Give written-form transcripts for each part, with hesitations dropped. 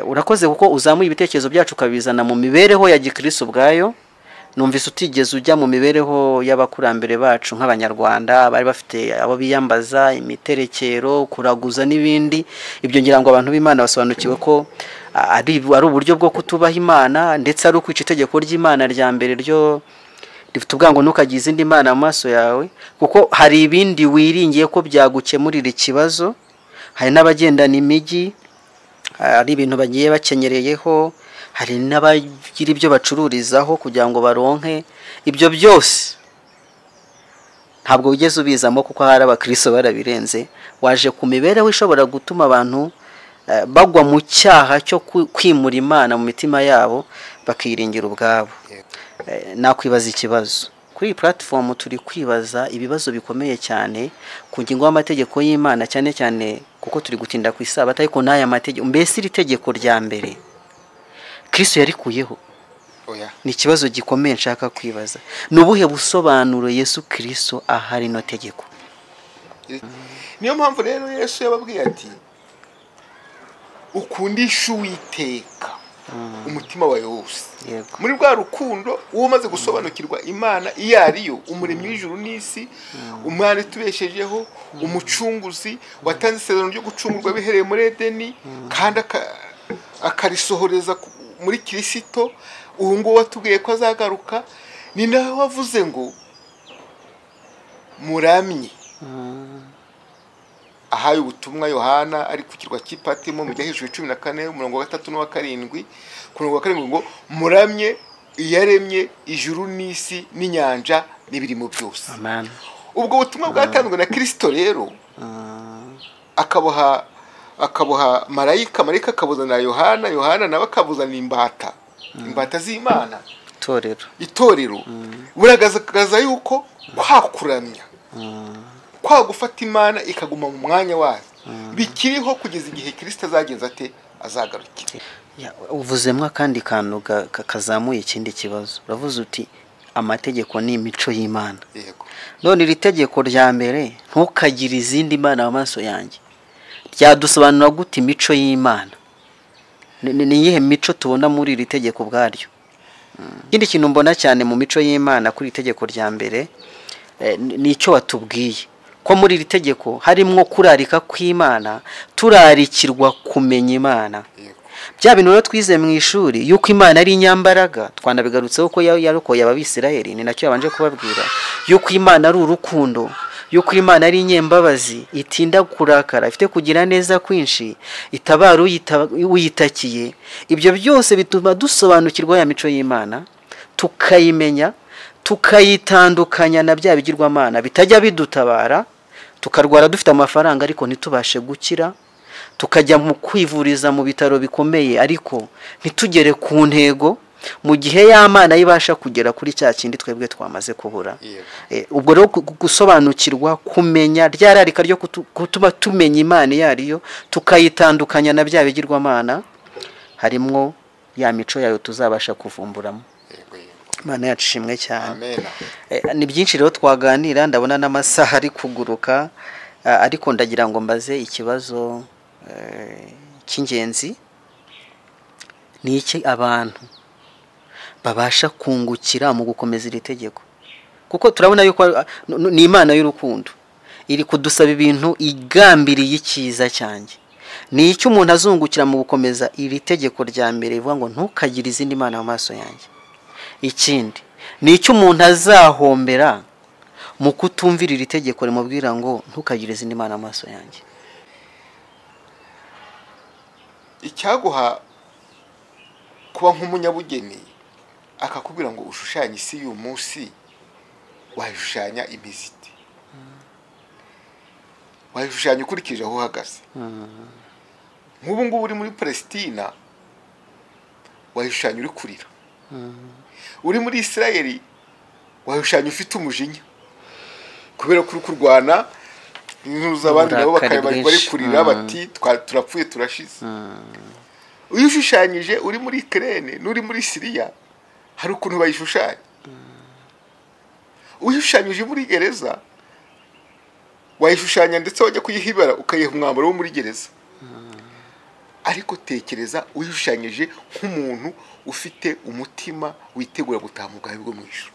Urakoze kuko uzamuye ibitekerezo byacu ukabizana mu mibereho ya gikristo ubwayo. Numvise utigeze ujya mu mibereho y'abakurambere bacu nk'abanyarwanda bari bafite abo biyambaza, imiterekero, kuraguza n'ibindi. Ibyo ngira ngo abantu b'Imana basobanukiwe ko ari uburyo bwo kutubaha Imana, ndetse ari ukwica itegeko ry'Imana rya mbere ryo rifite ubwango ntukagize izindi mana mu maso yawe, kuko hari ibindi wiringiye ko byagukemurira ikibazo. Hari n'abagendana imijyi, hari ibintu bagiye bakenyereyeho, hari n'abagira ibyo bacururizaho kugira ngo baronke. Ibyo byose ntabwo wigeze ubizamo kuko hari abakristo barabirenze. Waje ku mibereho ishobora gutuma abantu bagwa mu cyaha cyo kwimura Imana mu mitima yabo, bakiringira ubwabo. Nakwibaza ikibazo kuri iyi platform, turi kwibaza ibibazo bikomeye cyane ku ngingo y'amategeko y'Imana, cyane cyane kuko turi gutinda ku isabato, ariko n'aya mategeko, mbese iri tegeko rya mbere Kristo yarikuyeho? Oya. Ni ikibazo gikomeye nshaka kwibaza. Ni ubuhe busobanuro Yesu Kristo aha rino tegeko? Niyo mpamvu rero Yesu yababwiye ati ukundisha Uwiteka umutima wawe wose. Muri rwa rukundo uwo umaze gusobanukirwa Imana iyo ariyo, umuremyi w'ijuru n'isi, umwana itubeshejeho, umucunguzi watanze isezerano ryo gucungurwa bihereye muri Edeni, kandi akarisohoreza muri Kristo, ubu ngubu watubwiye ko azagaruka. Ni nawe wavuze ngo muramye. Ahaye ubutumwa Yohana ari ku kirwa cy'i Patimo mu Byahishuriwe 14 umurongo wa 3 n'uwa 7, ku murongo wa 7 ngo muramye iyaremye ijuru n'isi n'inyanja n'ibirimo byose. Amen. Ubwo butumwa bwatanzwe na Kristo rero akaboha marayika, marayika akabuzana Yohana, Yohana nawe akabuzana imbata, imbata z'Imana, itorero. Buragaragaza yuko kwakuramya, kwa gufata Imana ikaguma mu mwanya wayo bikiriho kugeza igihe Kristo azagenza ate, azagarukira. Uvuzemwa kandi kantu kazamuye ikindi kibazo. Uravuze uti amategeko ni imico y'Imana. Yego. None iri tegeko rya mbere, ntukagire izindi mana mu maso yanjye, ryadusobanura gute imico y'Imana? Ni iyihe mico tubona muri iri tegeko ubwaryo? Ikindi kintu mbona cyane mu mico y'Imana kuri iri tegeko rya mbere, ni icyo watubwiye ko muri iri tegeko harimwo kurarika kw'Imana, turarikirwa kumenya Imana. Bya bintu rero twize mu ishuri yuko Imana ari inyambaraga, twanabigarutseho ko yarokoye Abisirayeli, ni nacyo yabanje kubabwira yuko Imana ari urukundo, yuko Imana ari inyembabazi, itinda kurakara, ifite kugira neza kwinshi, itabara uyitakiye. Ibyo byose bituma dusobanukirwa ya mico y'Imana, tukayimenya, tukayitandukanya na bya bigirwamana bitajya bidutabara, tukarwara dufite amafaranga ariko ntitubashe gukira, tukajya mu kwivuriza mu bitaro bikomeye ariko ntitugere ku ntego, mu gihe y'Imana ibasha kugera kuri cya kindi twebwe twamaze kubura. Ubwo rero gusobanukirwa, kumenya ryararika ryo gutuma tumenya Imana iyo ariyo, tukayitandukanya na bya bigirwamana, harimwo ya mico yayo tuzabasha kuvumburamo. Imana yacu ishimwe cyane. Amen. Ni byinshi rero twaganira, ndabona n'amasaha ari kuguruka, ariko ndagira ngo mbaze ikibazo cy'ingenzi. Ni iki abantu babasha kungukira mu gukomeza iri tegeko? Kuko turabona yuko ni Imana y'urukundo iri kudusaba ibintu igambiriye icyiza cyanjye. Ni iki umuntu azungukira mu gukomeza iri tegeko rya mbere rivuga ngo ntukagire izindi mana mu maso yanjye? Ikindi ni iki umuntu azahombera mu kutumvira iri tegeko rimubwira ngo ntukagire izindi mana mu maso yanjye? Icyaguha kuba nk'umunyabugeni akakubwira ngo ushushanye isi y'uyu munsi, wayishushanya imiziti, wayishushanya ukurikije aho uhagaze. Nk'ubu ngubu uri muri Palestina, wayishushanya uri kurira. Uri muri Isirayeli, wayishushanya ufite umujinya kubera ko uri kurwana n'abandi nabo bari kurira bati turapfuye turashize. Iyo ushushanyije uri muri Ukraine n'uri muri Syria, hari ukuntu bayishushanya. Uyishushanyije muri gereza, wayishushanya ndetse wajya kuyihibara ukayiha umwambaro wo muri gereza. Ariko tekereza uyishushanyije nk'umuntu ufite umutima witegura gutaha mu bwami bwo mu ijuru.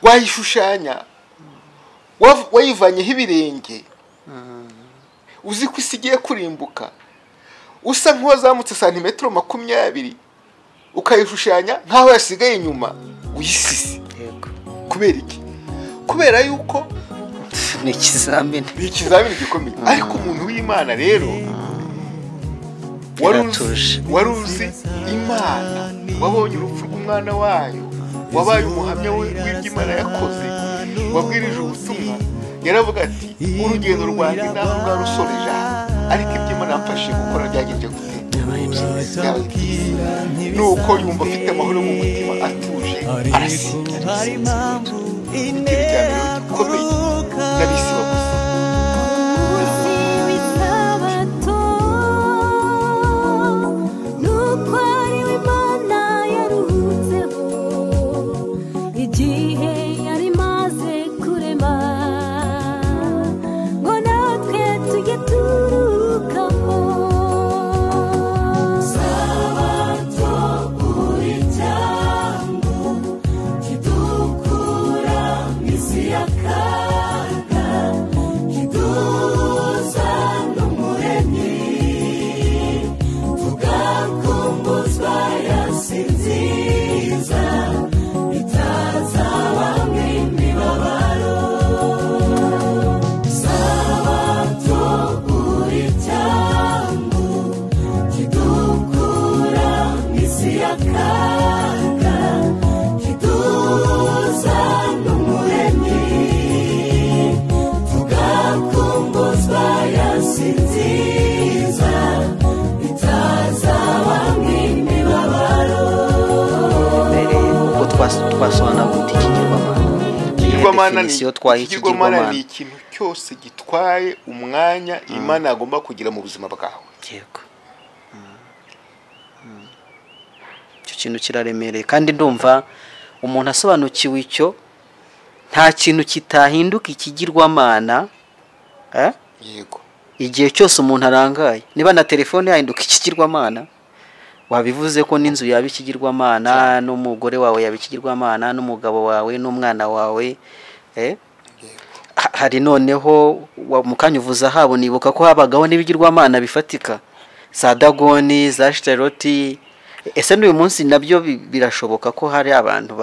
Wayishushanya wayivanyeho ibirenge, uzi ko isi igiye kurimbuka, usa nk'uwazamutse santimetero 20, ukayishushanya nk'aho yasigaye inyuma uyisise. Kubera iki? Kubera yuko ni ikizamini, ni ikizamini gikomeye. Ariko umuntu w'Imana rero wari uzi Imana, wabonye urupfu rw'umwana wayo, wabaye umuhamya w'ibyo Imana yakoze, wabwirije ubutumwa, yaravuga ati urugendo rwanjye naho rwarusoreje, ariko ibyo Imana yamfashije gukora byagenze gute? Nuko yumva afite amahoro mu mutima, atuje, arasinzira. Ikintu cya mbere gikomeye n'abisi baguze. Twasobanura gute ikigirwamana? Ikigirwamana ni ikintu cyose gitwaye umwanya Imana agomba kugira mu buzima bwawe. Yego. Icyo kintu kiraremereye, kandi ndumva umuntu asobanukiwe icyo, nta kintu kitahinduka ikigirwamana. Yego. Igihe cyose umuntu arangaye, niba na telefone yahinduka ikigirwamana, wabivuze ko n'inzu yaba ikigirwamana, n'umugore wawe yaba ikigirwamana, n'umugabo wawe, n'umwana wawe. Hari noneho mu kanya uvuze habo, nibuka ko habagaho n'ibigirwamana bifatika, za Dagoni, za Ashtaroti. Ese n'uyu munsi nabyo birashoboka ko hari abantu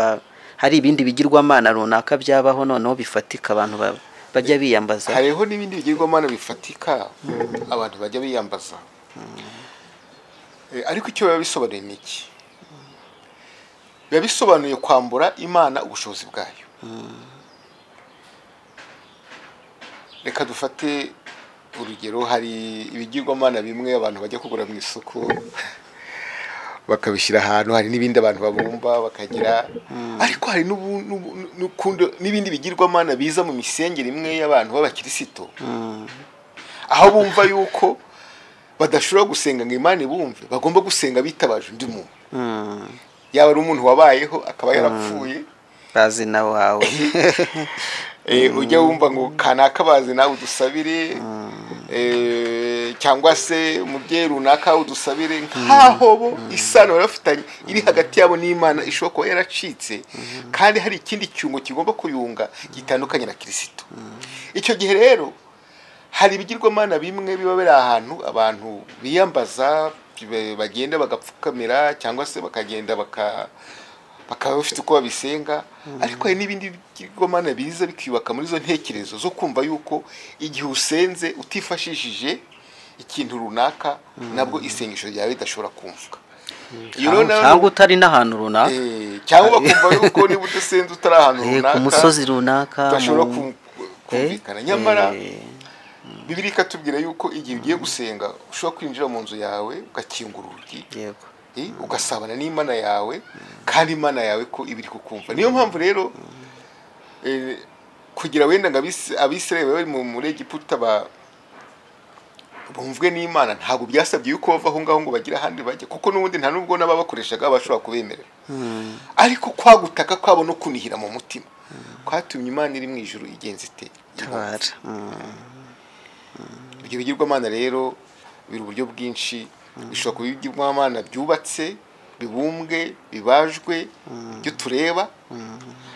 hari ibindi bigirwamana runaka byabaho noneho bifatika abantu bajya biyambaza? Hariho n'ibindi bigirwamana bifatika abantu bajya biyambaza. Ariko icyo biba bisobanuye ni iki? Biba bisobanuye kwambura Imana ubushobozi bwayo. Reka dufate urugero, hari ibigirwamana bimwe abantu bajya kugura mu isoko bakabishyira ahantu, hari n'ibindi abantu babumba bakagira, ariko hari n'ibindi bigirwamana biza mu misengere imwe y'abantu b'abakirisito, aho bumva yuko badashobora gusenga ngo Imana ibumve, bagomba gusenga bitabaje undi muntu. Yaba ari umuntu wabayeho akaba yarapfuye, bazi na wawe, ujya wumva ngo kanaka bazi nawe udusabire, cyangwa se umubyeyi runaka udusabire, nkaho bo isano bafitanye iri hagati yabo n'Imana ishobora kuba yaracitse, kandi hari ikindi cyungo kigomba kuyunga gitandukanye na Kirisito. Icyo gihe rero hari ibigirwamana bimwe biba biri ahantu abantu biyambaza, bagenda bagapfukamira, cyangwa se bakagenda bakaba bafite uko babisenga. Ariko hari n'ibindi bigirwamana biza bikiyubaka muri izo ntekerezo zo kumva yuko igihe usenze utifashishije ikintu runaka, nabwo isengesho ryawe ridashobora kumvwa. Cyangwa utari n'ahantu runaka, cyangwa bakumva yuko niba udasenze utari ahantu runaka, ku musozi runaka, udashobora kumvikana. Nyamara Bibiliya ikatubwira yuko igihe ugiye gusenga ushobora kwinjira mu nzu yawe ugakinga urugi, ugasabana n'Imana yawe, kandi Imana yawe ko ibiri kukumva. Niyo mpamvu rero kugira wenda ngo Abisirayeli bari muri Egiputa bumvwe n'Imana, ntabwo byasabye yuko bava aho ngaho ngo bagire ahandi bajya, kuko n'ubundi nta nubwo n'ababakoreshaga bashobora kubemerera. Ariko kwagutaka kwabo no kunihira mu mutima kwatumye Imana iri mu ijuru igenza ite? Ibyo bigirwamana rero biri uburyo bwinshi, bishobora kuba ibigirwamana byubatse, bibumbwe, bibajwe, ibyo tureba,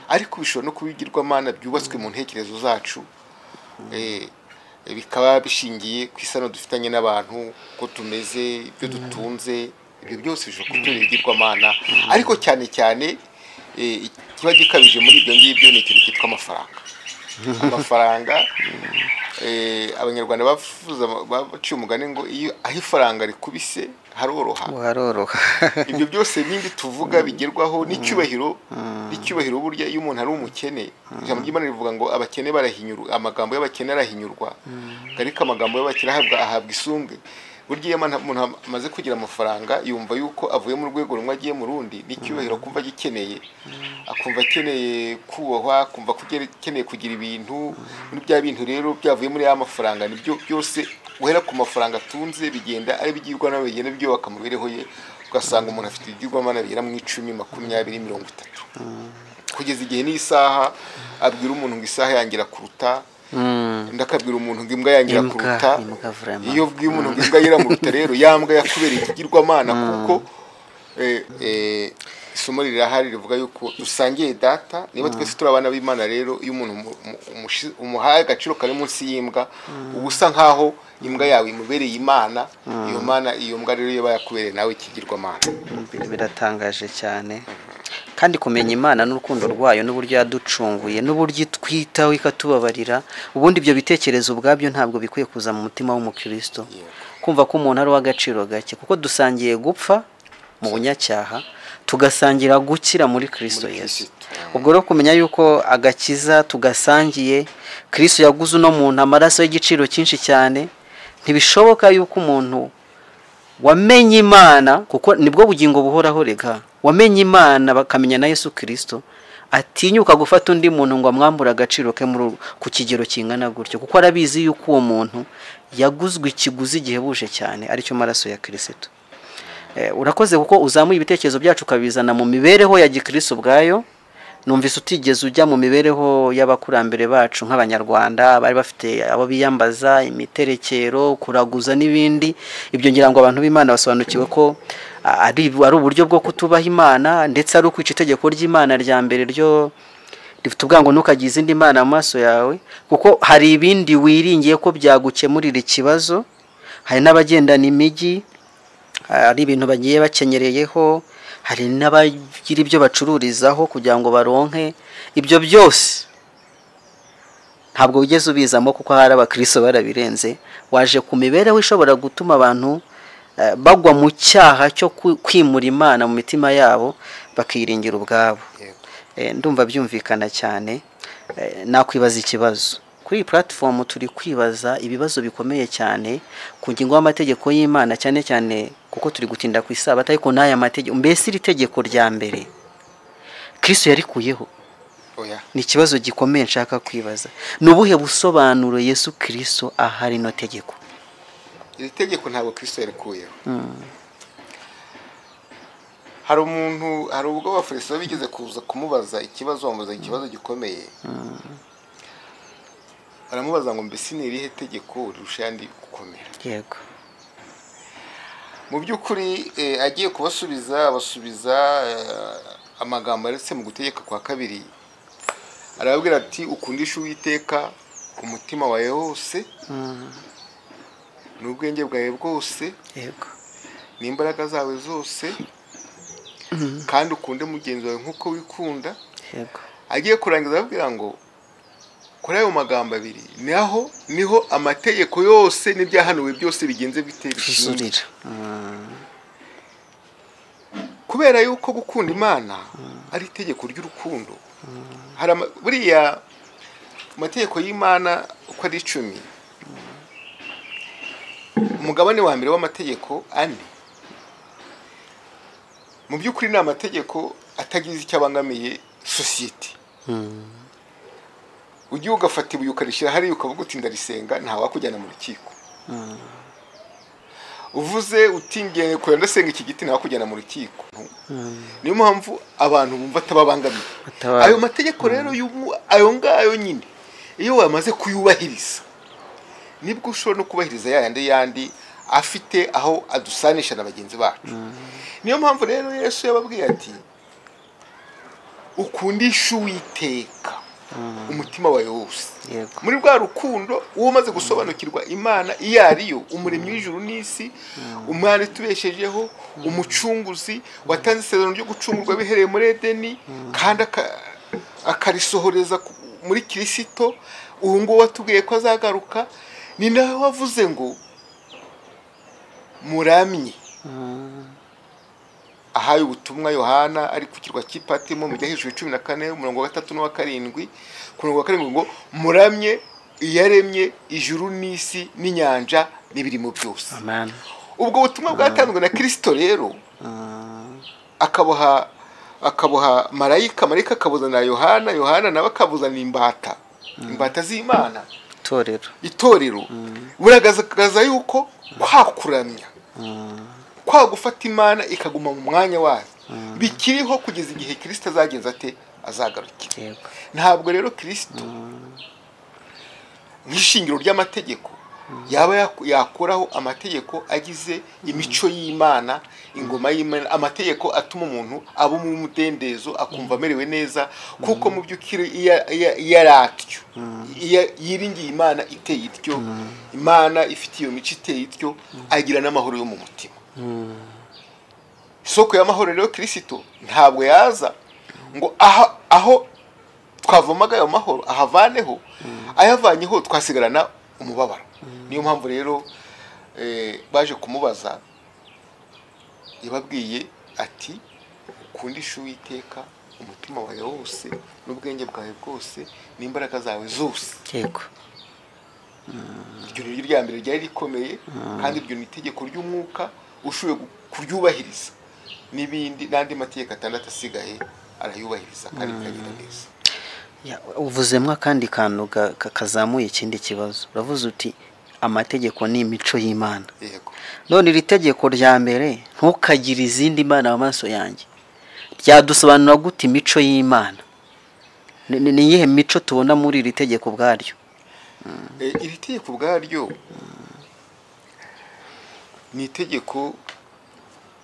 ariko bishobora no kuba ibigirwamana byubatswe mu ntekerezo zacu, bikaba bishingiye ku isano dufitanye n'abantu, uko tumeze, ibyo dutunze, ibyo byose bishobora kutubera ibigirwamana. Ariko cyane cyane ikiba gikabije muri ibyo ngibyo ni ikintu cyitwa amafaranga. Amafaranga, Abanyarwanda bavuze, baciye umugani ngo iyo aho ifaranga rikubise haroroha. Haroroha. Ibyo byose bindi tuvuga bigerwaho n'icyubahiro, n'icyubahiro burya iyo umuntu ari umukene, ijambo ry'Imana rivuga ngo abakene barahinyurwa, amagambo y'abakene arahinyurwa, ariko amagambo y'abakene ahabwa isumbwe. Burya iyo umuntu amaze kugira amafaranga yumva yuko avuye mu rwego rumwe agiye mu rundi, n'icyubahiro akumva agikeneye, akumva akeneye kubahwa, akumva akeneye kugira ibintu. Muri bya bintu rero byavuye muri ya mafaranga, nibyo byose guhera ku mafaranga atunze bigenda ari bigirwa bigenda byubaka mu mibereho ye, ugasanga umuntu afite ibigirwamana bigera mu 10, 20, 30, kugeza igihe n'isaha abwira umuntu ngo isaha yangira kuruta, ndakabwira umuntu ngo imbwa yangira kuruta. Iyo ubwiye umuntu ngo imbwa yiramuruta rero ya mbwa yakubereye ikigirwamana, kuko isomo rirahari rivuga yuko dusangiye data. Niba twese turi abana b'Imana rero, iyo umuntu umuhaye agaciro kari munsi y'imbwa, uba usa nkaho imbwa yawe imubereye Imana. Iyo mana, iyo mbwa rero iba yakubereye nawe ikigirwamana. Biratangaje cyane. Kandi kumenya Imana n'urukundo rwayo n'uburyo yaducunguye n'uburyo itwitaho ikatubabarira, ubundi ibyo bitekerezo ubwabyo ntabwo bikwiye kuza mu mutima w'umukristo. Kumva ko umuntu ari uw'agaciro gake, kuko dusangiye gupfa mu bunyacyaha, tugasangira gukira muri Kristo Yesu. Ubwo rero kumenya yuko agakiza tugasangiye, Kristo yaguze uno muntu amaraso y'igiciro cyinshi cyane, ntibishoboka yuko umuntu wamenye Imana, kuko nibwo bugingo buhoraho rega, wamenye Imana bakamenya na Yesu Kristo, atinyuka gufata undi muntu ngo amwambure agaciro ke ku kigero kingana gutyo, kuko arabizi yuko uwo muntu yaguzwe ikiguzi gihebuje cyane, aricyo maraso ya Kristo. Urakoze kuko uzamuye ibitekerezo byacu ukabizana mu mibereho ya gikristo ubwayo. Numvise utigeze ujya mu mibereho y'abakurambere bacu nk'Abanyarwanda bari bafite abo biyambaza, imiterekero, kuraguza n'ibindi. Ibyo ngira ngo abantu b'Imana basobanukiwe ko ari uburyo bwo kutubaha Imana, ndetse ari ukwica itegeko ry'Imana rya mbere ryo rifite ubwango ntukagize izindi mana mu maso yawe, kuko hari ibindi wiringiye ko byagukemurira ikibazo. Hari n'abagendana imijyi, hari ibintu bagiye bakenyereyeho, hari n'abagira ibyo bacururizaho kugira ngo baronke. Ibyo byose ntabwo wigeze ubizamo, kuko hari abakristo barabirenze. Waje ku mibereho ishobora gutuma abantu bagwa mu cyaha cyo kwimura Imana mu mitima yabo, bakiringira ubwabo. Ndumva byumvikana cyane. Nakwibaza ikibazo kuri iyi platform, turi kwibaza ibibazo bikomeye cyane ku ngingo y'amategeko y'Imana, cyane cyane kuko turi gutinda ku isabato, ariko n'aya mategeko, mbese iri tegeko rya mbere Kristo yarikuyeho? Ni ikibazo gikomeye nshaka kwibaza. Ni ubuhe busobanuro Yesu Kristo aha rino tegeko? Iri tegeko ntabwo Kristo yarikuyeho. Hari umuntu, hari ubwo Abafarisayo bigeze kuza kumubaza ikibazo, bamubaza ikibazo gikomeye. Baramubaza ngo mbese ni irihe tegeko rirusha ayandi gukomera? Yego. Mu by'ukuri agiye kubasubiza, abasubiza amagambo yaretse mu gutegeka kwa kabiri. Arababwira ati ukundisha Uwiteka umutima wawe wose, n'ubwenge bwawe bwose, yego, n'imbaraga zawe zose, kandi ukunde mugenzi wawe nk'uko wikunda. Yego. Agiye kurangiza ababwira ngo kuri ayo magambo abiri naho niho amategeko yose n'ibyahanuwe byose bigenze bite bishingira. Kubera yuko gukunda Imana ari itegeko ry'urukundo. Hari buriya amategeko y'Imana uko ari 10, umugabane wa mbere w'amategeko 4 mu by'ukuri ni amategeko atagize icyo abangamiye sosiyete. Ugiye ugafata ibuye ukarishyira hariya ukavuga uti ndarisenga, nta wakujyana mu rukiko. Uvuze uti ngiye kurira ndasenga iki giti, nta wakujyana mu rukiko. Niyo mpamvu abantu bumva atababangamiye ayo mategeko rero ayo ngayo nyine, iyo wamaze kuyubahiriza Nibwo ushobora no kubahiriza yandi yandi afite aho adusanisha na bagenzi bacu. Niyo mpamvu rero Yesu yababwiye ati ukundisha Uwiteka umutima wawe wose. Muri rwa rukundo uwo umaze gusobanukirwa Imana iyo ariyo, umuremyi w'ijuru n'isi, umwana itubeshejeho, umucunguzi watanze isezerano ryo gucungurwa bihereye muri Edeni kandi akarisohoreza muri Kirisito, ubu ngubu watubwiye ko azagaruka, ni nawe wavuze ngo muramye. Ahaye ubutumwa Yohana ari ku kirwa cy'Ipatimo mu Byahishwe 14 umurongo wa 3 n'uwa 7, ku murongo wa 7 ngo muramye iyaremye ijuru n'isi n'inyanja n'ibirimo byose. Amen. Ubwo butumwa bwatanzwe na Kristo rero akaboha marayika, marayika akabuzana Yohana, Yohana nawe akabuzana imbata, imbata z'Imana, itorero. Buragaragaza yuko kwakuramya, kwa gufata Imana ikaguma mu mwanya wayo bikiriho kugeza igihe Kristo azagenza ate, azagarukira. Ntabwo rero Kristo nk'ishingiro ry'amategeko yaba yakoraho amategeko agize imico y'Imana, ingoma y'Imana, amategeko atuma umuntu aba mu mudendezo akumva amerewe neza, kuko mu by'ukuri yaratyo yiringiye Imana iteye ityo, Imana ifite iyo mico iteye ityo, agira n'amahoro yo mu mutima. Isoko y'amahoro rero Kristo ntabwo yaza ngo aho twavomaga ayo mahoro ahavaneho, ayavanyeho twasigarana umubabaro. Niyo mpamvu rero baje kumubaza, yababwiye ati ukundisha Uwiteka umutima wawe wose n'ubwenge bwawe bwose n'imbaraga zawe zose. Yego. Iryo ni ryo mbere ryari rikomeye, kandi iryo ni itegeko ry'umwuka ushoboye kuryubahiriza, n'ibindi n'andi mategeko 6 asigaye arayubahiriza kandi bikagenda neza. Uvuzemwo akandi kantu kazamuye ikindi kibazo. Uravuze uti amategeko ni imico y'Imana. Yego. None iri tegeko rya mbere, ntukagire izindi mana mu maso yanjye, ryadusobanura gute imico y'Imana? Ni iyihe mico tubona muri iri tegeko ubwaryo? Iri tegeko ubwaryo ni itegeko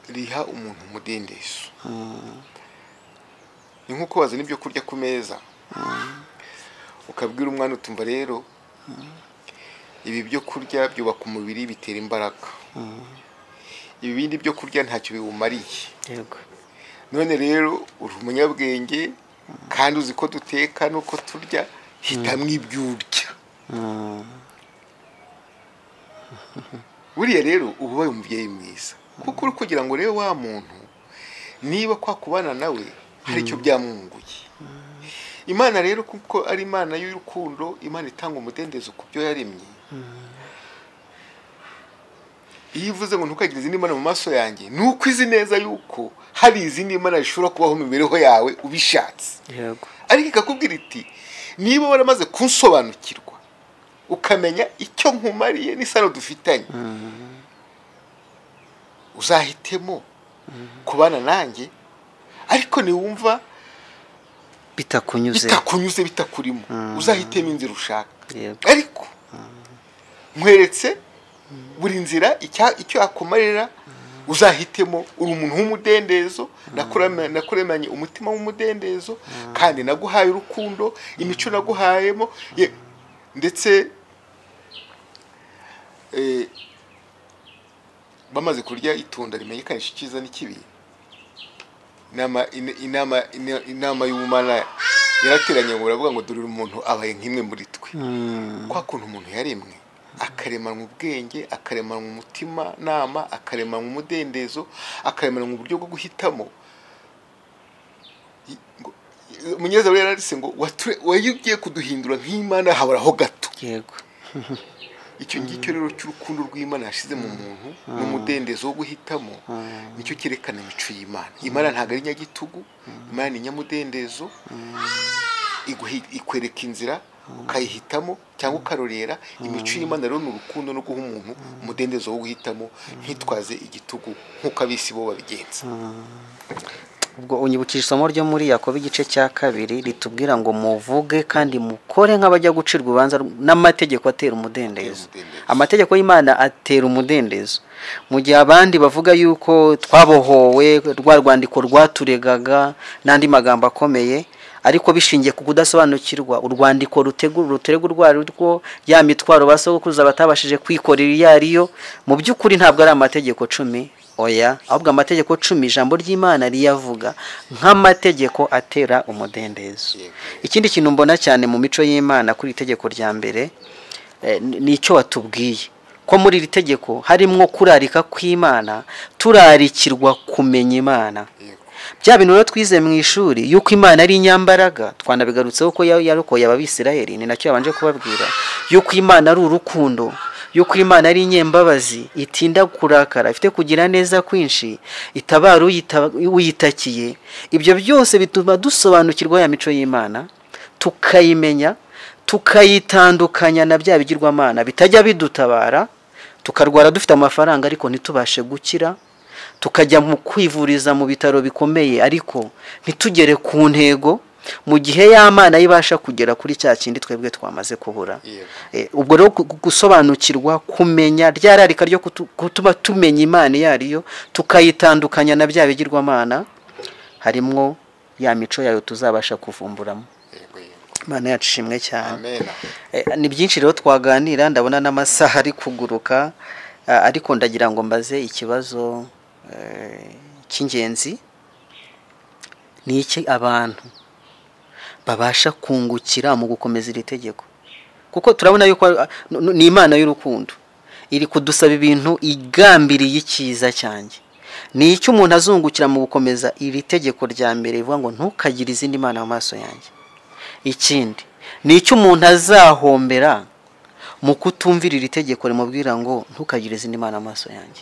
riha umuntu umudendezo. Ni nkuko wazana ibyo kurya ku meza, ukabwira umwana utumva rero ibi byo kurya byubaka umubiri bitera imbaraga, ibi bindi byo kurya ntacyo biwumariye. Yego. None rero uri umunyabwenge kandi uzi ko duteka nuko turya, hitamwe ibyo urya. Buriya rero uba ubaye umubyeyi mwiza, kuko uri kugira ngo rero wa muntu niba kwa kubana nawe hari icyo byamwunguye. Imana rero kuko ari Imana y'urukundo, Imana itanga umudendezo ku byo yaremye, iyo ivuze ngo ntukagire izindi mana mu maso yanjye, nuko izi neza yuko hari izindi mana zishobora kubaho mu mibereho yawe ubishatse. Yego. Ariko ikakubwira iti niba waramaze kunsobanukirwa ukamenya icyo nkumariye n'isano dufitanye, uzahitemo kubana nanjye, ariko niwumva bitakunyuze bitakurimo, uzahitemo inzira ushaka. Ariko nkweretse buri nzira icyo akumarira, uzahitemo. Uri umuntu w'umudendezo, nakuremanye umutima w'umudendezo, kandi naguhaye urukundo, imico naguhayemo, ndetse bamaze kurya itunda rimenyekanisha icyiza n'ikibi, inama y'ubumana yarateranye ngo baravuga ngo dore umuntu abaye nk'imwe muri twe. Kwa kuntu umuntu yaremwe akaremanwa ubwenge, akaremanwa umutima nama, akaremanwa umudendezo, akaremanwa uburyo bwo guhitamo. Umunyezaburi yaranditse ngo wagiye kuduhindura nk'Imana haboraho gato. Yego. Icyo ngicyo rero cy'urukundo rw'Imana yashize mu muntu n'umudendezo wo guhitamo, nicyo cyerekana imico y'Imana. Imana ntabwo ari nyagitugu, Imana ni nyamudendezo, ikwereka inzira ukayihitamo cyangwa ukarorera. Imico y'Imana rero ni urukundo no guha umuntu umudendezo wo guhitamo, ntitwaze igitugu nk'uko abisi bo babigenza. Ubwo unyibukije isomo ryo muri Yakobo igice cya 2 ritubwira ngo muvuge kandi mukore nk'abajya gucirwa urubanza n'amategeko atera umudendezo. Amategeko y'Imana atera umudendezo. Mu gihe abandi bavuga yuko twabohowe rwa rwandiko rwaturegaga n'andi magambo akomeye, ariko bishingiye ku kudasobanukirwa urwandiko ruterega urwo ya mitwaro basogokuruza batabashije kwikorera iyo ariyo, mu by'ukuri ntabwo ari amategeko 10. Oya, ahubwo amategeko 10 ijambo ry'Imana riyavuga nk'amategeko atera umudendezo. Ikindi kintu mbona cyane mu mico y'Imana kuri itegeko rya mbere ni icyo watubwiye ko muri iri tegeko harimo kurarika kw'Imana, turarikirwa kumenya Imana. Bya bintu rero twize mu ishuri yuko Imana ari inyambaraga, twanabigarutseho ko yarokoye Abisirayeli, ni nacyo yabanje kubabwira yuko Imana ari urukundo, yuko Imana ari inyembabazi, itinda kurakara, ifite kugira neza kwinshi, itabara uyitakiye. Ibyo byose bituma dusobanukirwa ya mico y'Imana, tukayimenya, tukayitandukanya na bya bigirwamana bitajya bidutabara, tukarwara dufite amafaranga ariko ntitubashe gukira, tukajya mu kwivuriza mu bitaro bikomeye ariko ntitugere ku ntego, mu gihe y'Imana ibasha kugera kuri cya kindi twebwe twamaze kubura. Ubwo rero gusobanukirwa, kumenya ryararika ryo gutuma tumenya Imana iyo ariyo, tukayitandukanya na bya bigirwamana, harimo ya mico yayo tuzabasha kuvumburamo. Imana yacu ishimwe cyane. Ni byinshi rero twaganira, ndabona n'amasaha ari kuguruka, ariko ndagira ngo mbaze ikibazo cy'ingenzi. Ni iki abantu babasha kungukira mu gukomeza iri tegeko? Kuko turabona yuko ni Imana y'urukundo iri kudusaba ibintu igambiriye icyiza cyanjye. Ni icyo umuntu azungukira mu gukomeza iri tegeko rya mbere rivuga ngo ntukagire izindi mana mu maso yanjye. Ikindi ni icyo umuntu azahombera mu kutumvira iri tegeko rimubwira ngo ntukagire izindi mana mu maso yanjye.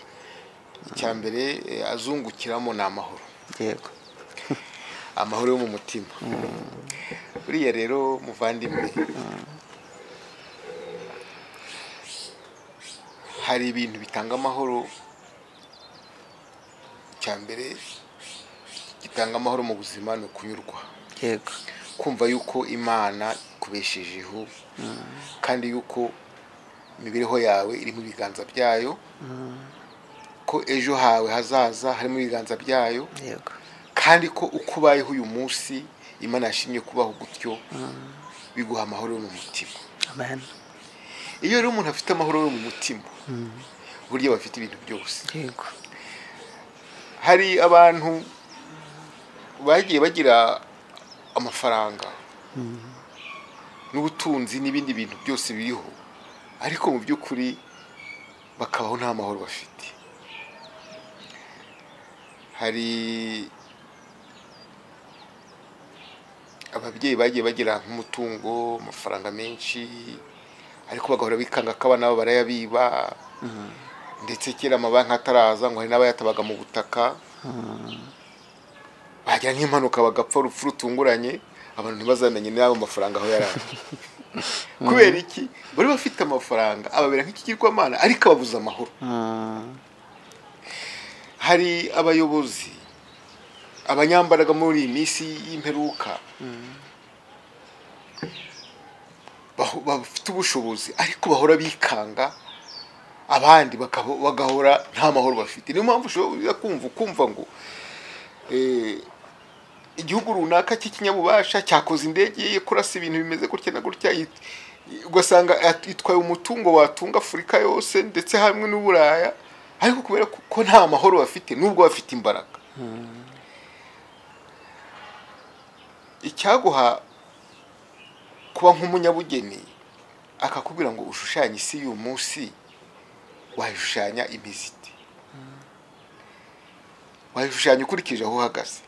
Icya mbere azungukiramo ni amahoro. Yego, amahoro yo mu mutima. Buriya rero muvandimwe, hari ibintu bitanga amahoro. Icya mbere gitanga amahoro mu buzima ni ukunyurwa. Yego, kumva yuko Imana ikubeshejeho, kandi yuko imibereho yawe iri mu biganza byayo, ko ejo hawe hazaza hari mu biganza byayo. Yego, kandi ko uko ubayeho uyu munsi Imana yashimye kubaho gutyo, biguha amahoro yo mu mutima. Amen. Iyo rero umuntu afite amahoro yo mu mutima, burya bafite ibintu byose. Yego, hari abantu bagiye bagira amafaranga n'ubutunzi n'ibindi bintu byose biriho, ariko mu by'ukuri bakabaho nta mahoro bafite. Hari ababyeyi bagiye bagira nk'umutungo, amafaranga menshi, ariko bagahora bikanga ko abana babo barayabiba. Ndetse kera amabanki ataraza ngo hari n'abayatabaga mu butaka, bagira nk'impanuka bagapfa urupfu rutunguranye, abantu ntibazamenye n'ayo mafaranga aho yari ari. Kubera iki? Bari bafite amafaranga ababera nk'ikigirwamana, ariko ababuza amahoro. Hari abayobozi, abanyambaraga muri iyi minsi y'imperuka, bafite ubushobozi ariko bahora bikanga abandi, bagahora nta mahoro bafite. Niyo mpamvu ushobora kumva ngo igihugu runaka cy'ikinyabubasha cyakoze indege ye kurasa ibintu bimeze gutya na gutya, ugasanga itwaye umutungo watunga Afurika yose ndetse hamwe n'Uburaya, ariko kubera ko nta mahoro bafite nubwo bafite imbaraga. Icyaguha kuba nk'umunyabugeni akakubwira ngo ushushanye isi y'uyu munsi, wayishushanya imeze ite? Wayishushanya ukurikije aho uhagaze.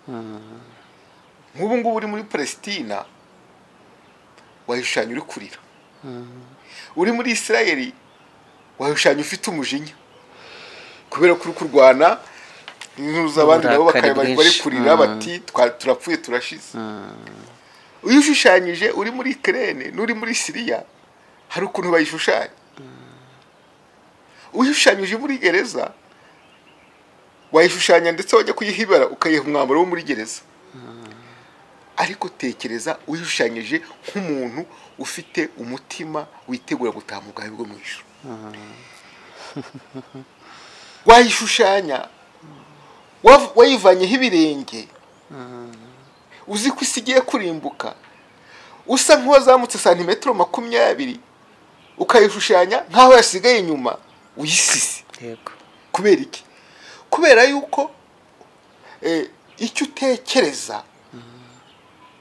Nk'ubu ngubu uri muri Palestina, wayishushanya uri kurira. Uri muri Isirayeli, wayishushanya ufite umujinya kubera ko uri kurwana n'abandi nabo bakaba bari kurira bati turapfuye turashize. Iyo ushushanyije uri muri Ukraine n'uri muri Syria, hari ukuntu bayishushanya. Ushushanyije muri gereza Wayishushanya ndetse wajya kuyihibara ukayiha umwambaro wo muri gereza. Ariko tekereza uyishushanyije nk'umuntu ufite umutima witegura gutaha mu bwami bwo mu ijuru. Wayishushanya wayivanyeho ibirenge, uzi ko isi igiye kurimbuka, usa nk'uwazamutse santimetero 20, ukayishushanya nk'aho yasigaye inyuma uyisise. Yego. Kubera iki? Kubera yuko icyo utekereza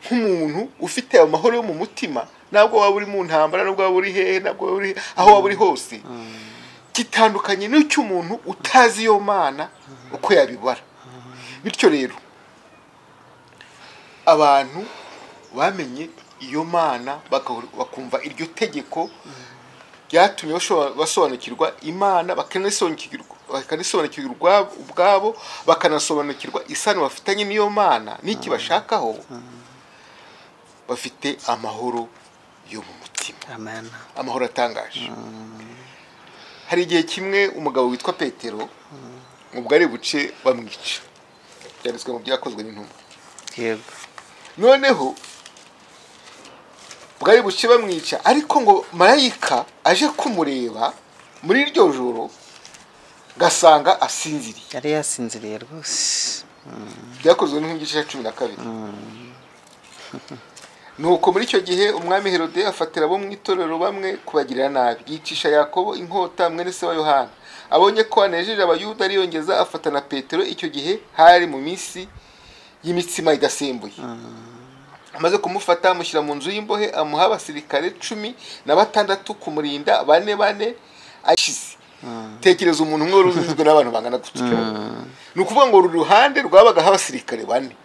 nk'umuntu ufite amahoro yo mu mutima, ntabwo waba uri mu ntambara, ntabwo waba uri hehe, ntabwo waba uri aho waba uri hose, gitandukanye n'icy'umuntu utazi iyo Mana uko yabibara. Bityo rero abantu bamenye iyo Mana bakumva iryo tegeko ryatumye basobanukirwa Imana, bakanasobanukirwa ubwabo, bakanasobanukirwa isano bafitanye n'iyo Mana n'iki bashakaho, bafite amahoro yo mu mutima. Amen. Amahoro atangaje. Hari igihe kimwe umugabo witwa Petero ubwo ari buce bamwica, byanditswe mu Byakozwe n'Intumwa. Yego. Noneho bwari buce bamwica, ariko ngo marayika aje kumureba muri iryo joro gasanga asinziriye. Yari yasinziriye rwose. Byakozwe n'Intumwa igice cya 12. Nuko muri icyo gihe umwami Herode afatira abo mu itorero bamwe kubagirira nabi, yicisha Yakobo inkota mwene se wa Yohana. Abonye ko anejeje Abayuda ariyongeza afata na Petero. Icyo gihe hari mu minsi y'imitsima idasembuye. Amaze kumufata amushyira mu nzu y'imbohe, amuha abasirikare 16 kumurinda, bane bane ashize. Tekereza umuntu umwe wari uzizwe n'abantu bangana gutyo. Ni ukuvuga ngo uru ruhande rwabagaho abasirikare bane.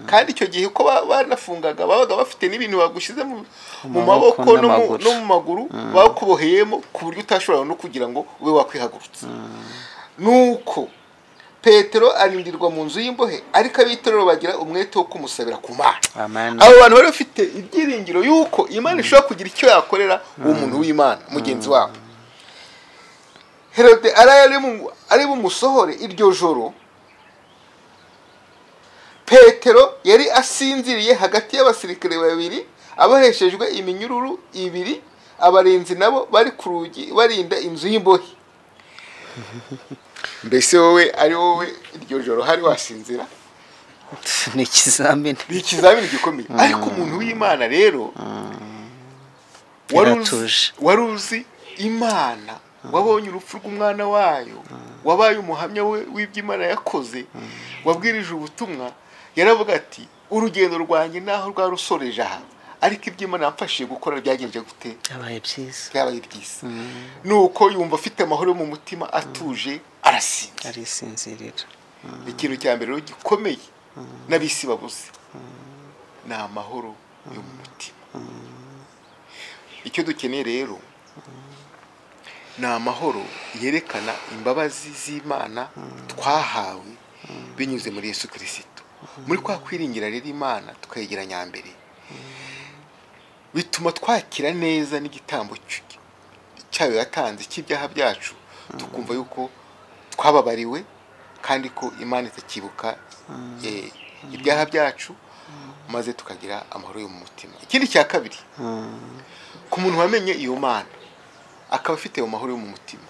Kandi icyo gihe uko banafungaga babaga bafite n'ibintu bagushyize mu maboko no mu maguru, bakuboheyemo ku buryo utashobora no kugira ngo ube wakwihagurutsa. Nuko Petero arindirwa mu nzu y'imbohe, ariko abitorero bagira umwete wo kumusabira ku Mana. Abo bantu bari bafite ibyiringiro yuko Imana ishobora kugira icyo yakorera uwo muntu w'Imana mugenzi wabo. Herode ari bumusohore iryo joro, Petero yari asinziriye hagati y'abasirikare babiri aboheshejwe iminyururu ibiri, abarinzi nabo bari ku rugi barinda inzu y'imbohe. Mbese wowe ari wowe iryo joro hari wasinzira? Ni ikizamini. Ni ikizamini gikomeye. Ariko umuntu w'Imana rero wari uzi Imana, wabonye urupfu rw'umwana wayo, wabaye umuhamya we w'iby'Imana yakoze, wabwirije ubutumwa, yaravuga ati urugendo rwanjye naho rwarusoreje aha, ariko iby'Imana yamfashije gukora byagenje gute? Byabaye byiza. Byabaye byiza. Nuko yumva afite amahoro mu mutima, atuje, arasinzira. Arisinzirira. Ikintu cya mbere rero gikomeye n'abisi babuze ni amahoro yo mu mutima. Icyo dukeneye rero ni amahoro yerekana imbabazi z'Imana twahawe binyuze muri Yesu Kristo. Muri kwa kwiringira rero Imana tukayegera nyambere, bituma twakira neza n'igitambo cyayo yatanze cy'ibyaha byacu, tukumva yuko twababariwe kandi ko Imana itakibuka ibyaha byacu, maze tukagira amahoro yo mu mutima. Ikindi cya kabiri, ku muntu wamenye iyo Mana akaba afite ayo mahoro yo mu mutima,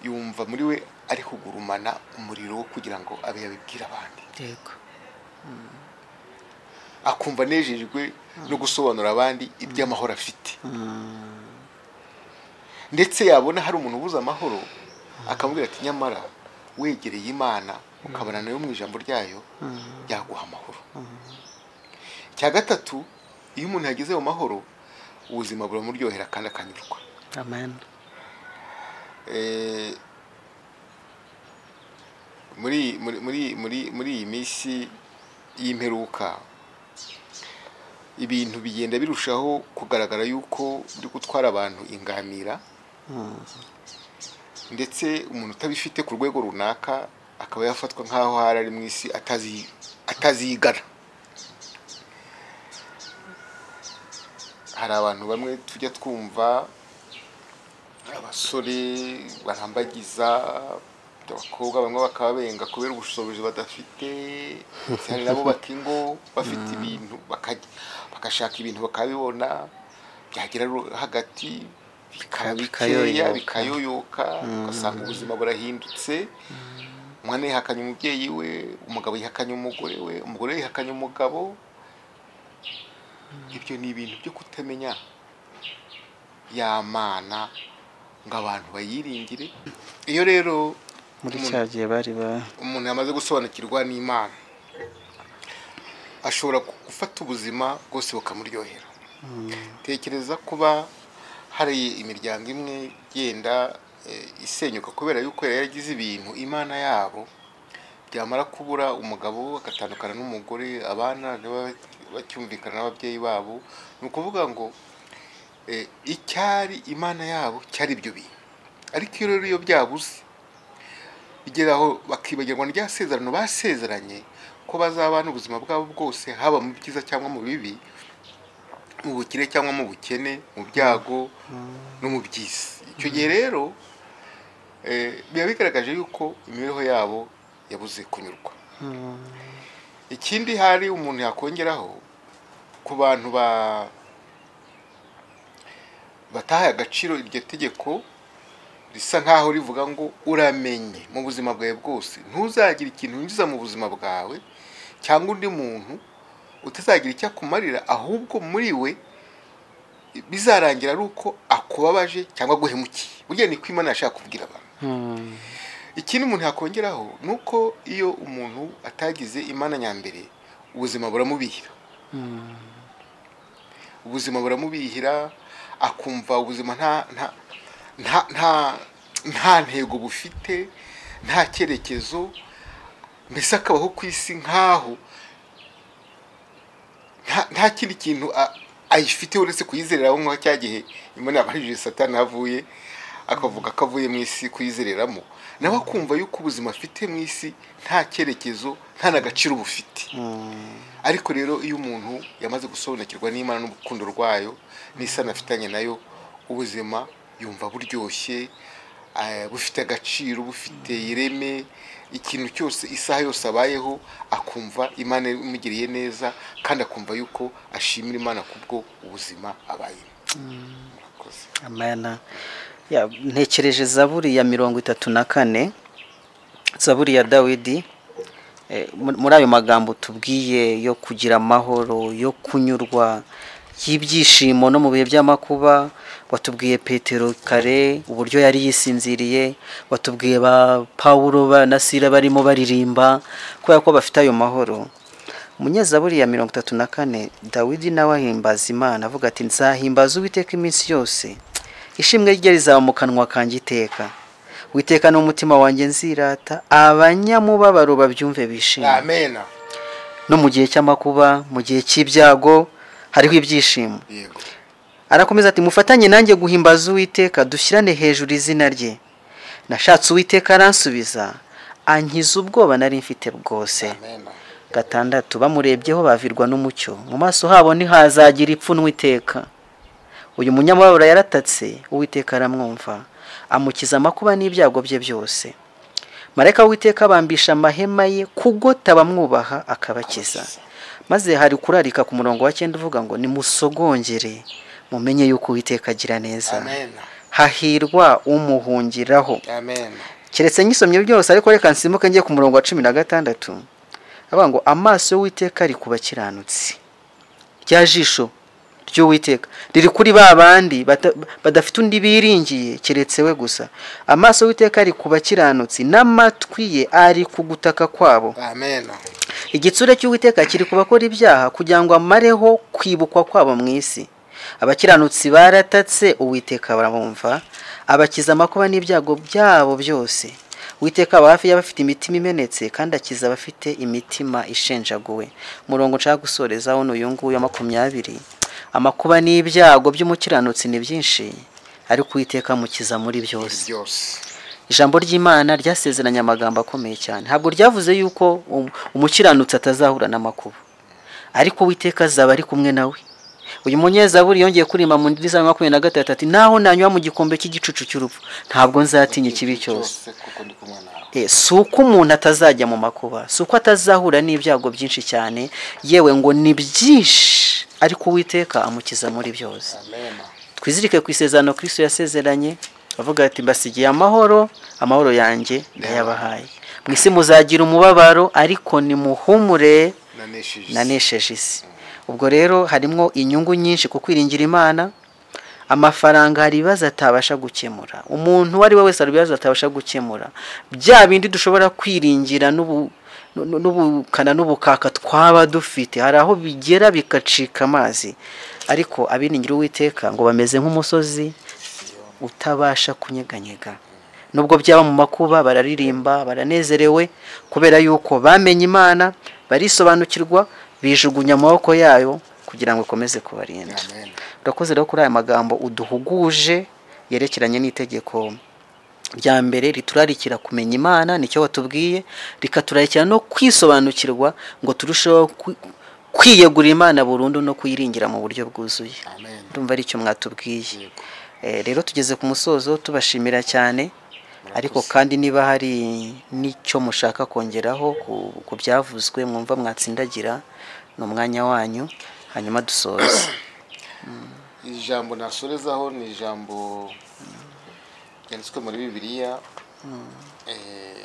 yumva muri we ari kugurumana umuriro wo kugira ngo abe yabibwira abandi. Yego. Akumva anejejwe no gusobanura abandi iby'amahoro afite. Ndetse yabona hari umuntu ubuze amahoro akamubwira ati nyamara wegereye Imana ukabana nayo mu ijambo ryayo yaguha amahoro. Icya gatatu, iyo umuntu yageze mu mahoro ubuzima buramuryohera kandi akanyurwa. Amen. Muri muri muri muri iyi minsi y'imperuka ibintu bigenda birushaho kugaragara yuko biri gutwara abantu ingamira, ndetse umuntu utabifite ku rwego runaka akaba yafatwa nk'aho hari ari mu isi atazigana. Hari abantu bamwe tujya twumva abasore barambagiza Abakobwa bamwe bakabenga kubera ubushobozi badafite, hari nabo bakingo bafite ibintu bagashaka ibintu bakabibona, byagera hagati bikaba bikayoyoka, ugasanga ubuzima burahindutse. Umwana yihakanye umubyeyi we, umugabo yihakanye umugore we, umugore yihakanye umugabo. Ibyo ni ibintu byo kutamenya ya Mana ngo abantu bayiringire. Iyo rero muri cyagiye bari ba umuntu yamaze gusobanukirwa n'Imana, ashobora gufata ubuzima bwose bukamuryohera. Tekereza kuba hari imiryango imwe igenda isenyuka kubera yuko yari yaragize ibintu Imana yabo, byamara kubura umugabo agatandukana n'umugore, abana bacyumvikana n'ababyeyi babo. Ni ukuvuga ngo icyari Imana yabo cyari ibyo bintu, ariko iyo rero iyo byabuze bigeraho bakibagirwa rya sezerano basezeranye ko bazabana ubuzima bwabo bwose, haba mu byiza cyangwa mu bibi, mu bukire cyangwa mu bukene, mu byago no mu byiza. Icyo gihe rero biba bigaragaje yuko imibereho yabo yabuze kunyurwa. Ikindi hari umuntu yakongeraho ku bantu batahaye agaciro iryo tegeko risa nkaho rivuga ngo uramenye mu buzima bwawe bwose ntuzagira ikintu winjiza mu buzima bwawe cyangwa undi muntu utazagira icyo akumarira, ahubwo muri we bizarangira ari uko akubabaje cyangwa aguhemukiye. Burya ni ko Imana yashaka kubwira abantu. Ikindi umuntu yakongeraho ni uko iyo umuntu atagize Imana nyambere, ubuzima buramubihira. Ubuzima buramubihira, akumva ubuzima nta ntego bufite, nta cyerekezo, mbese akabaho ku isi nkaho nta kindi kintu ayifite uretse kuyizereraho, nka cya gihe Imana yabarije Satani avuye akavuga ko avuye mu isi kuyizereramo, nawe akumva yuko ubuzima afite mu isi nta cyerekezo, nta n'agaciro bufite. Ariko rero iyo umuntu yamaze gusobanukirwa n'Imana n'urukundo rwayo n'isano afitanye nayo, ubuzima yumva buryoshye, bufite agaciro, bufite ireme. Ikintu cyose, isaha yose abayeho akumva Imana imugiriye neza, kandi akumva yuko ashimira Imana kubwo ubuzima abayemo. Murakoze. Amen. Ya, ntekereje Zaburi ya 34, Zaburi ya Dawidi. Muri ayo magambo tubwiye yo kugira amahoro, yo kunyurwa, y'ibyishimo no mu bihe by'amakuba, watubwiye Petero kare uburyo yari yisinziriye, watubwiye ba Paulo na Sila barimo baririmba kubera ko bafite ayo mahoro. Umunyezaburi ya 34, Dawidi nawe ahimbaza Imana avuga ati nzahimbaza Uwiteka iminsi yose, ishimwe rye rizaba mu kanwa kanjye iteka. Uwiteka n'umutima wanjye nzirata, abanyamubabaro babyumve bishime. Amen. No mu gihe cy'amakuba, mu gihe cy'ibyago, hariho ibyishimo. Yego. Arakomeza ati mufatanye nanjye guhimbaza Uwiteka, dushyirane hejuru izina rye. Nashatse Uwiteka aransubiza, ankiza ubwoba nari mfite bwose. Amen. 6, bamurebyeho bavirwa n'umucyo, mu maso habo ntihazagira ipfunwe iteka. Uyu munyamubabaro yaratatse, Uwiteka aramwumva, amukiza amakuba n'ibyago bye byose. Marayika w'Uwiteka abambisha amahema ye kugota abamwubaha akabakiza. Maze hari kurarika ku murongo wa 9 uvuga ngo nimusogongere mumenye yuko Uwiteka agira neza. Amen. Hahirwa umuhungiraho. Amen. Keretse nyisomye byose, ariko reka nsimuke ngiye ku murongo wa 16. Avuga ngo amaso y'Uwiteka ari ku bakiranutsi. Rya jisho ry'Uwiteka riri kuri ba bandi badafite undi biringiye keretse we gusa. Amaso y'Uwiteka ari ku bakiranutsi, n'amatwi ye ari ku gutaka kwabo. Amen. Igitsure cy'Uwiteka kiri ku bakora ibyaha, kugira ngo amareho kwibukwa kwabo mu isi. Abakiranutsi baratatse, Uwiteka baramwumva, abakiza amakuba n'ibyago byabo byose. Uwiteka aba hafi y'abafite imitima imenetse, kandi akiza abafite imitima ishenjaguwe. Umurongo nshaka gusorezaho ni uyu nguyu wa 20. Amakuba n'ibyago by'umukiranutsi ni byinshi, ariko Uwiteka amukiza muri byose. Ijambo ry'Imana ryasezeranye amagambo akomeye cyane. Ntabwo ryavuze yuko umukiranutsi atazahura n'amakuba, ariko Uwiteka azaba ari kumwe nawe. Uyu munyezaburi yongeye kuririmba mu ndirimbo 23 ati naho nanywa mu gikombe cy'igicucu cy'urupfu ntabwo nzatinya ikibi cyose. Si uko umuntu atazajya mu makuba, si uko atazahura n'ibyago byinshi cyane, yewe ngo ni byinshi, ariko Uwiteka amukiza muri byose. Twizirike ku isezerano Kristo yasezeranye avuga ati mbasigiye amahoro, amahoro yanjye ndayabahaye. Mu isi muzagira umubabaro, ariko nimuhumure nanesheje isi. Ubwo rero harimo inyungu nyinshi ku kwiringira Imana. Amafaranga hari ibibazo atabasha gukemura, umuntu uwo ari we wese hari ibibazo atabasha gukemura. Bya bindi dushobora kwiringira n'ubukana n'ubukaka twaba dufite, hari aho bigera bigacika amazi. Ariko abiringira Uwiteka ngo bameze nk'umusozi utabasha kunyeganyega. Nubwo byaba mu makuba bararirimba, baranezerewe kubera yuko bamenye Imana, barisobanukirwa, bijugunya amaboko yayo kugira ngo ikomeze kubarinda. Urakoze rero kuri aya magambo uduhuguje yerekeranye n'itegeko rya mbere riturarikira kumenya Imana, nicyo watubwiye, rikaturarikira no kwisobanukirwa ngo turusheho kwiyegurira Imana burundu no kuyiringira mu buryo bwuzuye. Ndumva ari cyo mwatubwiye. Rero tugeze ku musozo, tubashimira cyane. Ariko kandi niba hari n'icyo mushaka kongeraho ku byavuzwe mwumva mwatsindagira, ni umwanya wanyu, hanyuma dusoze. Ijambo nasorezaho ni ijambo ryanditswe muri Bibiliya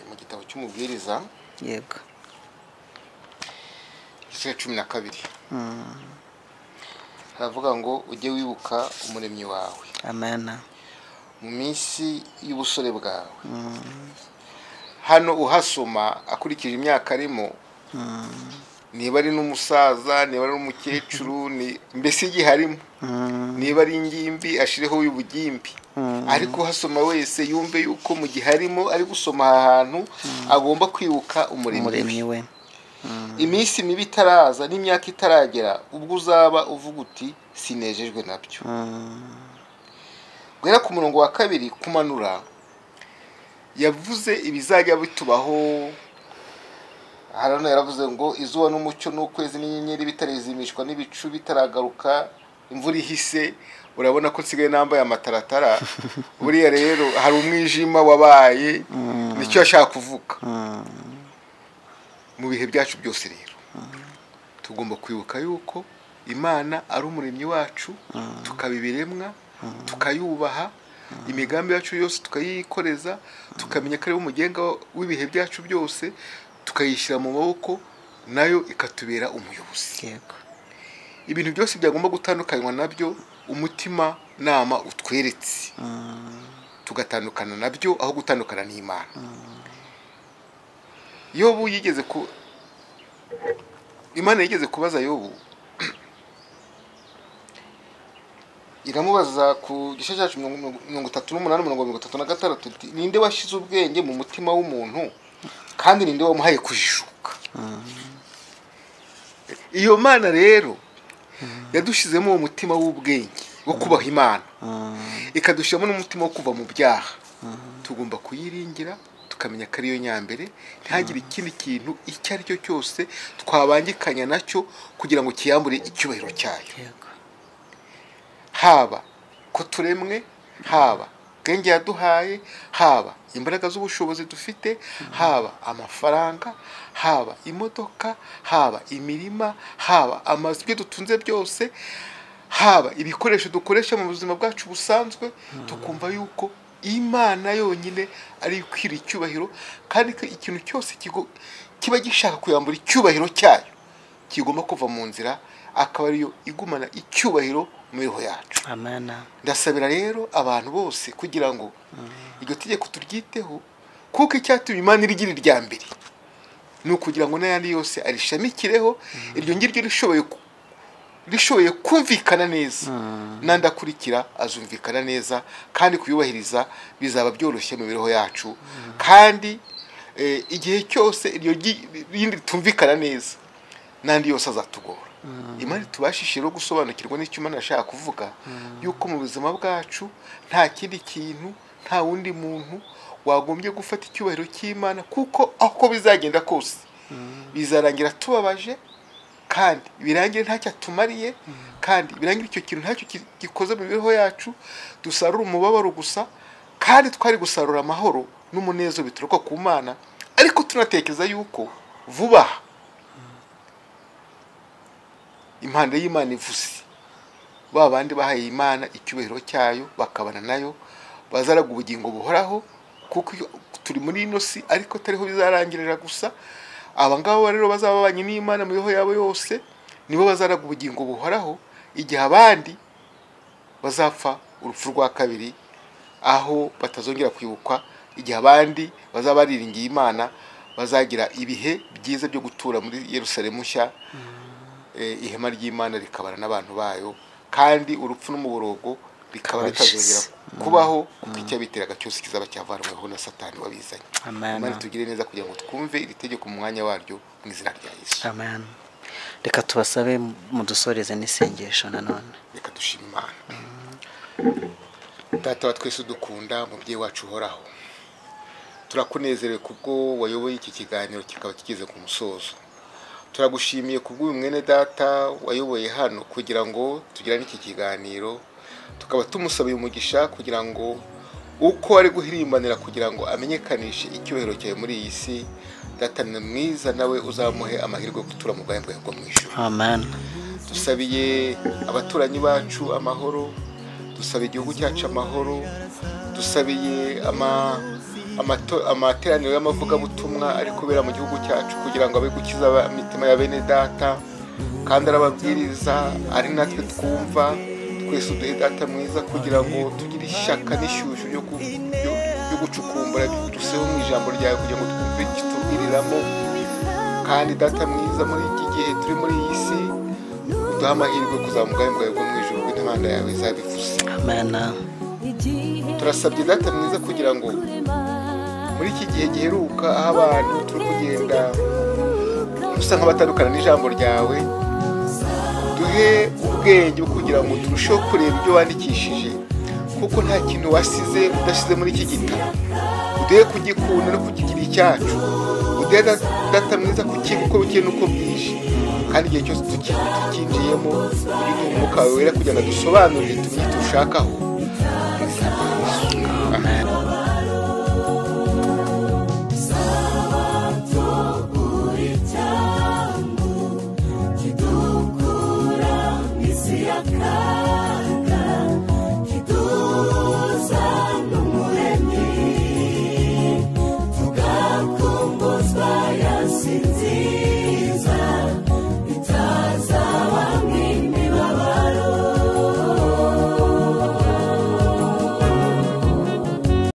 mu gitabo cy'Umubwiriza. Yego. Igice 12. Haravuga ngo ujye wibuka umuremyi wawe. Amen. Mu minsi y'ubusore bwawe. Hano uhasoma akurikije imyaka arimo, niba ari n'umusaza, niba ari n'umukecuru, ni mbese igihe arimo, niba ari ingimbi ashireho ubugimbi, ariko uhasoma wese yumve yuko mu gihe arimo ari gusoma aha hantu agomba kwibuka umuremyi we. Iminsi mibi itaraza n'imyaka itaragera, ubwo uzaba uvuga uti sinejejwe nabyo. Guhera ku murongo wa 2 kumanura, yavuze ibizajya bitubaho. Harano yaravuze ngo izuba n'umucyo n'ukwezi n'inyenyeri bitarizimishwa n'ibicu bitaragaruka, imvura ihise. Urabona ko nsigaye nambaye amataratara. Buriya rero hari umwijima wabaye, nicyo ashaka kuvuga. Mu bihe byacu byose rero tugomba kwibuka yuko Imana ari umuremyi wacu, tukabibiremwa, tukayubaha, imigambi yacu yose tukayikoreza, tukamenya ko ari umugenga w'ibihe byacu byose, tukayishyira mu maboko nayo ikatubera umuyobozi. Yego. Ibintu byose byagomba gutandukanywa nabyo umutima nama utweretse, tugatandukana nabyo aho gutandukana n'Imana. Yobu yigeze ku Imana yigeze kubaza Yobu, iramubaza ku gice cyacu 38:36 iti ninde washize ubwenge mu mutima w'umuntu, kandi ninde wamuhaye kujijuka? Iyo Mana rero yadushizemo uwo mutima w'ubwenge wo kubaha Imana, ikadushiramo n'umutima wo kuva mu byaha. Tugomba kuyiringira, tukamenya ko ariyo nyambere, ntihagire ikindi kintu icyo ari cyo cyose twabangikanya nacyo kugira ngo kiyambure icyubahiro cyayo. Haba ko turemwe, haba ubwenge yaduhaye, haba imbaraga z'ubushobozi dufite, haba amafaranga, haba imodoka, haba imirima, haba amazu dutunze byose, haba ibikoresho dukoresha mu buzima bwacu busanzwe, tukumva yuko Imana yonyine ari ikwiriye icyubahiro, kandi ko ikintu cyose kiba gishaka kuyambura icyubahiro cyayo kigomba kuva mu nzira, akaba ariyo igumana icyubahiro mu mibereho yacu. Amen. Ndasabira rero abantu bose kugira ngo iryo tegeko turyiteho, kuko icyatumye Imana irigira irya mbere ni ukugira ngo n'ayandi yose arishamikireho. Iryo ngiryo rishoboye kumvikana neza, n'andi akurikira azumvikana neza, kandi kuyubahiriza bizaba byoroshye mu mibereho yacu. Kandi igihe cyose iryo rindi ritumvikana neza, n'andi yose azatugora. Imana itubashishije rero gusobanukirwa n'icyo Imana ashaka kuvuga, yuko mu buzima bwacu nta kindi kintu, nta wundi muntu wagombye gufata icyubahiro cy'Imana, kuko aho bizagenda kose bizarangira tubabaje Kandi birangire ntacyo atumariye, kandi birangire icyo kintu ntacyo gikoze mu mibereho yacu, dusarura umubabaro gusa, kandi twari gusarura amahoro n'umunezero bituruka ku Mana. Ariko tunatekereza yuko vuba impande y'Imana ivuze, ba bandi bahaye Imana icyubahiro cyayo bakabana nayo bazaraga ubugingo buhoraho, kuko turi muri ino si ariko atariho bizarangirira gusa. Aba ngabo rero bazaba babanye n'Imana mu mibereho yabo yose, nibo bazaraga ubugingo buhoraho, igihe abandi bazapfa urupfu rwa kabiri, aho batazongera kwibukwa, igihe abandi bazaba bariringiye Imana bazagira ibihe byiza byo gutura muri Yerusalemu nshya, ihema ry'Imana rikabana n'abantu bayo, kandi urupfu n'umuborogo bikaba bitazongera kubaho, kuko icyabiteraga cyose kizaba cyavanweho na Satani wabizanye. Imana tugire neza kugira ngo twumve iri tegeko mu mwanya waryo, mu izina rya Yesu. Amen. Reka tubasabe mudusoreze n'isengesho nanone. Reka dushime Imana. Data wa twese udukunda, mubyeyi wacu uhoraho, turakunezerewe kubwo wayoboye iki kiganiro kikaba kigeze ku musozo. Turagushimiye kubw'uyu mwene data wayoboye hano kugira ngo tugirane iki kiganiro, tukaba tumusabiye umugisha kugira ngo uko ari guhirimbanira kugira ngo amenyekanishe icyubahiro cyawe muri iyi si, Data ni mwiza, nawe uzamuhe amahirwe yo gutura mu bwami bwawe bwo mu ijuru. Amen. Dusabiye abaturanyi bacu amahoro, dusabiye igihugu cyacu amahoro, dusabiye amateraniro y'amavugabutumwa ari kubera mu gihugu cyacu kugira ngo abe gukiza imitima ya bene data, kandi arababwiriza ari natwe twumva twese. Uduhe Data mwiza kugira ngo tugire ishyaka n'ishyushyu ryo gucukumbura duseho mu ijambo ryawe kugira ngo twumve ikitubwiriramo. Kandi Data mwiza, muri iki gihe turi muri iyi si, uduhe amahirwe kuzamuka ubwami bwawe bwo mu ijuru, n'Imana yawe izabivuze. Amen. Turasabye Data mwiza kugira ngo muri iki gihe giheruka, aho abantu turi kugenda dusa nk'abatandukana n'ijambo ryawe, duhe ubwenge kugira ngo turusheho kureba ibyo wandikishije, kuko nta kintu wasize udasize muri iki gitabo. Uduhe kugikunda no kukigira icyacu, uduhe Data mwiza kukiga uko bukeye n'uko bwije, kandi igihe cyose tukinjiyemo ujye uduha umwuka wawe wera kugira ngo dusobanurire tumenye icyo dushakaho. Amen. Tugakumbuzwa yasinzi.